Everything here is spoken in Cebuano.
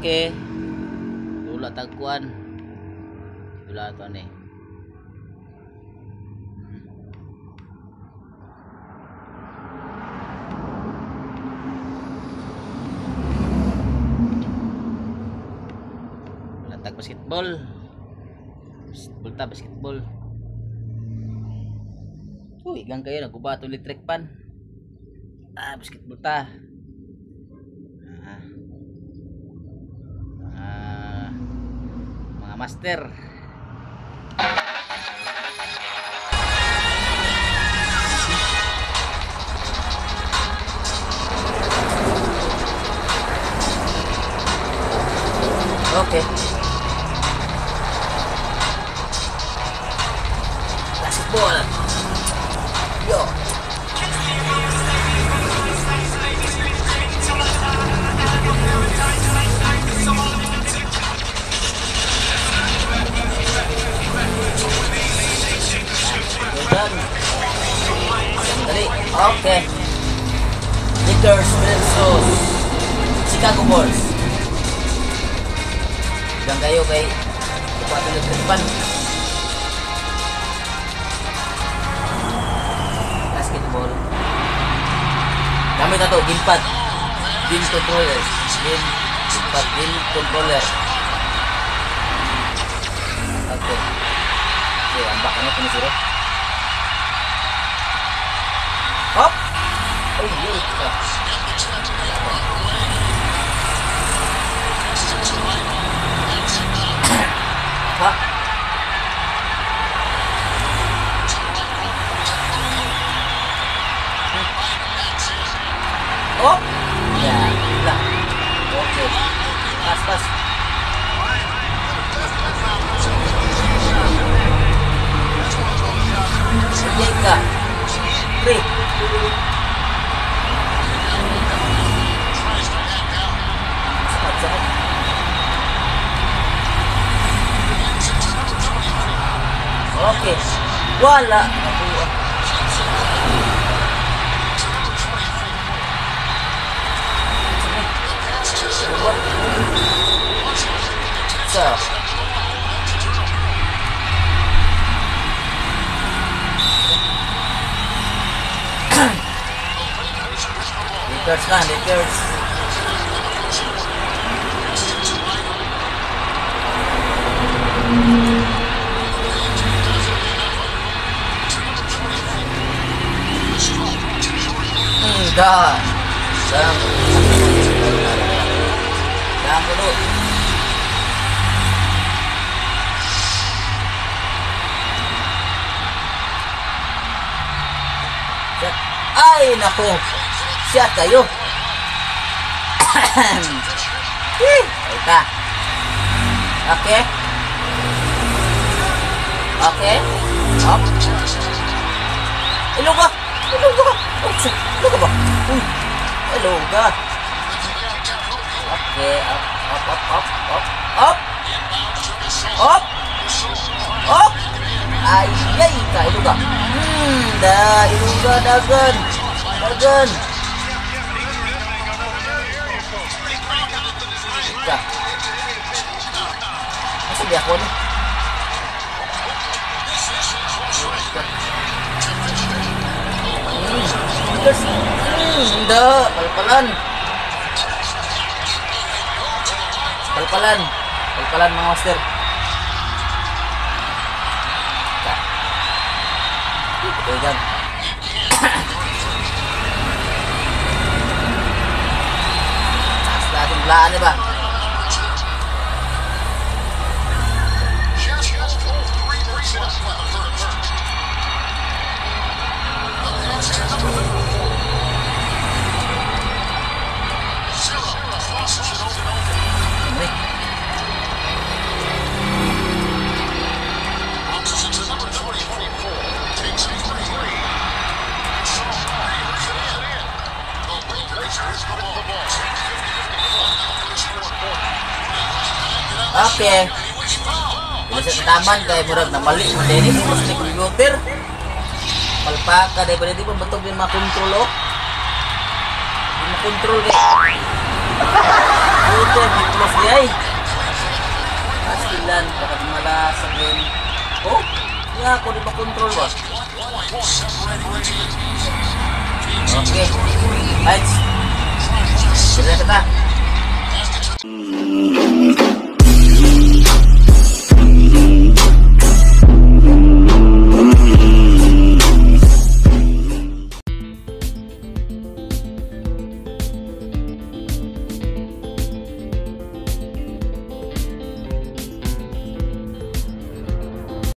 Okay. Dula tagkuan. Dula to ni. Wala tag basketball. Basketball ta, basketball. Uy, gang kayo naguba atong electric pan. Ah, basketball ta. Ah. Mga master. Okay. Basketball. Yo. Jordan. Dali. Okay. Lakers versus Chicago Bulls. Diyan kayo kay kuha ito ng tripan. Basketball. Gamit na to, gamepad. Game controller. Game, gamepad, game controller. Okay. Okay, ang baka na tumisiro. Hop! Oh, yun ka. Ha? Oh! Ya, lah. Okay. Pas, pas. Jeka. 3. Sakit, sakit. Okay. Wala. Nakuha. So. Lakers na, Lakers. Da. Dam. Dam dulu. Ay, nako. Siya kayo. Ay ka. Okay. Okay. Up. Iluga. Iluga. Iluga ba? Uy. Iluga. Okay. Up, up, up, up, up, up. Up. Up. Ay, ay, ka. Iluga. Da, iluga, dagan. Dagan. Ka. Masa di ako ni? Da, palpalan. Palpalan. Palpalan mga master. Ka. Ito yan. Taas na ating laan, diba? Okay. Bila sa taman kay murag na mali man din ni computer. Palpaka dai ba di pa batog din makontrol oh. Di makontrol kay. Putol, may pulos di ay. Pastilan, baka mala sa game. Oh, ya ako di ba control ba? Okay. Right. Sige na kita.